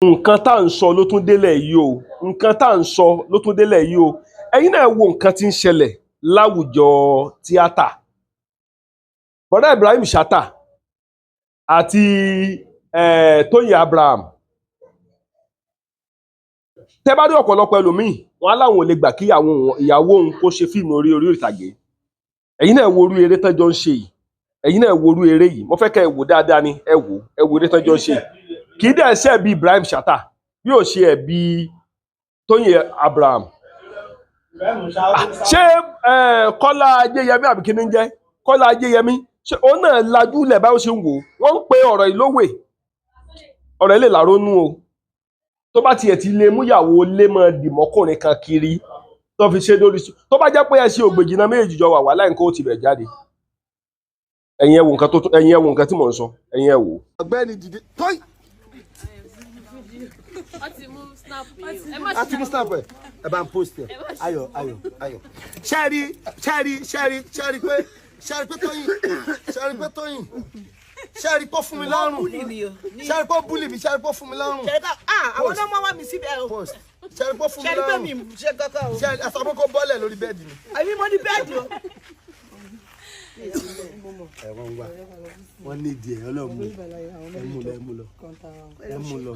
Nǹkan tá à ń sọ ló tún délẹ̀ yìí o. Nǹkan tá à ń sọ ló tún délẹ̀ yìí o. Ẹ̀yin náà wo nǹkan tí ń ṣẹlẹ̀ láwùjọ tíátà. Bọ̀dá Ibrahim Chatta àti Tóyìn Abraham, tẹ́ bá rí ọ̀pọ̀lọpọ̀ ẹlòmíì, wọn á láwọn ò lè gbà kí ìyàwó òun kó ṣe fíìmù orí orí ìtàgé. Ẹ̀yin náà wo orú eré tán jọ ń ṣe yìí. Ẹ̀yin náà wo orú eré yìí. Mo fẹ́ kẹ́ ẹ wò dáadáa ni. Ẹ wò, ẹ wo eré tán jọ ń ṣe yìí. Kì í dẹ̀ ṣe bí Ibrahim Chatta bí ò ṣe ẹ̀ bí Tóyìn Abraham. Ṣé Kọ́lá Ajéyẹmí àbí kí ni ń jẹ́ Kọ́lá Ajéyẹmí, ṣé òun náà lajú lẹ̀ báwo ṣe ń wò ó? Wọ́n ń pe ọ̀rọ̀ ìlówè, ọ̀rọ̀ ilé làrónú o. Tó bá tiẹ̀ ti lè múyàwó lé mọ́ dìmọ́kùnrin kan kiri tó fi ṣe lórí, tó bá jẹ́ pé ẹ ṣe ògbèjì náà méjèèjì jọ wà wà láì nǹkan ó ti bẹ̀ jáde. Ẹ̀yin ẹ wo nǹkan tó, ẹ̀yin ẹ wo nǹkan tí mò ń sọ, ẹ̀yin ẹ wò ó. Ọ̀gbẹ́ni, dìde tóyìn. Wọ́n ti mú snap yìí. Ẹ má A ti mú snap ẹ, ẹ bá ń post ẹ. Ayọ̀, ayọ̀, ayọ̀. Ṣẹ́ẹ̀rí, ṣẹ́ẹ̀rí, ṣẹ́ẹ̀rí, ṣẹ́ẹ̀rí pé, ṣẹ́ẹ̀rí pé Tóyìn, ṣẹ́ẹ̀rí pé Tóyìn, ṣẹ́ẹ̀rí pé ó fún mi lọ́rùn, ṣẹ́ẹ̀rí pé ó bully mi, ṣẹ́ẹ̀rí pé ó fún mi lọ́rùn. Àwọn náà mọ́ wá mi síbẹ̀ o. Post. Ṣẹ́ẹ̀rí pé ó fún mi Ṣẹ́ni pé lọ́rùn. Mi ṣe kankan o. Ṣẹ́ẹ̀rí ẹ̀sọ́ pé kó bọ́lẹ̀ lórí bed mi. Àbí mo ní bed o. Ẹ wọ́n wá, wọ́n ní ìdí ẹ̀ ọlọ́mú, ẹ mú lọ, ẹ mú lọ, ẹ mú lọ.